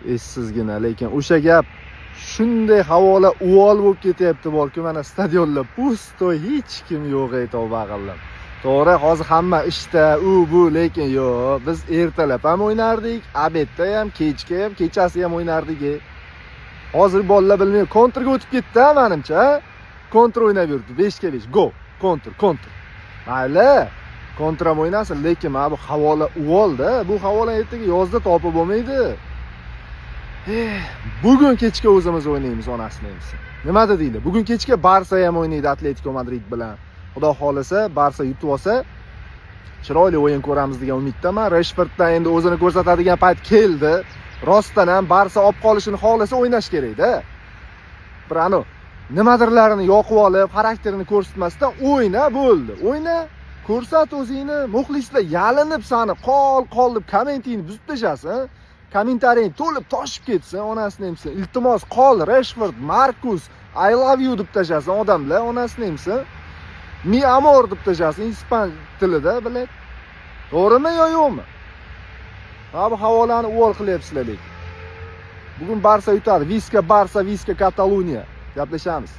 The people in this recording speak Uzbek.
Essizgina, lekin o'sha gap shunday havola uvol bo'lib ketyapti borku, mana stadionlar пустой, hech kim yo'q, ey, tavba qildim. To'g'ri, hozir hamma ishda, u bu, lekin yo'q, biz ertalab ham o'ynardik, обед da ham, kechki ham, kechasi ham o'ynardik. Ey. Hozir bolalar bilmay kontrga o'tib ketdi, ha, manimcha, ha? Kontr o'ynab yuribdi, 5 ga 5. Go, kontr, kontr. Mayli, kontr ham o'ynasin, lekin mana bu havola uvolda, bu havola ertaga yozda topib bo'lmaydi. Eh, bugun kechga o'zimiz o'ynaymiz, onasini emsin. Nima dedinglar? Bugun kechga Barsa ham o'ynaydi Atletico Madrid bilan. Xudo xohlasa, Barsa yutib olsa, chiroyli o'yin ko'ramiz degan umiddaman. Rashforddan endi o'zini ko'rsatadigan payt keldi. Rostdan ham Barsa olib qolishini xohlasa, o'ynash kerak-da. Bir anu nimadirlarini yoqib olib, xarakterini ko'rsatmasdan o'yna, bo'ldi. O'yna, ko'rsat o'zingni, muxlislar yalinib sani qol, qol deb kommentingni buzib tashlasin. Kommentariyang to'lib toshib ketsin, onasini emsin. Iltimos, qol, Rashford, Markus, I love you deb tashlasin odamlar, onasini emsin. Mi amor deb tashlasin ispan tilida, bilak. To'g'rimi yo yo'qmi? Mana bu havolani uvol qilyapsizlar lekin. Bugun Barsa yutadi. Visca Barsa, Visca Kataloniya. Gaplashamiz.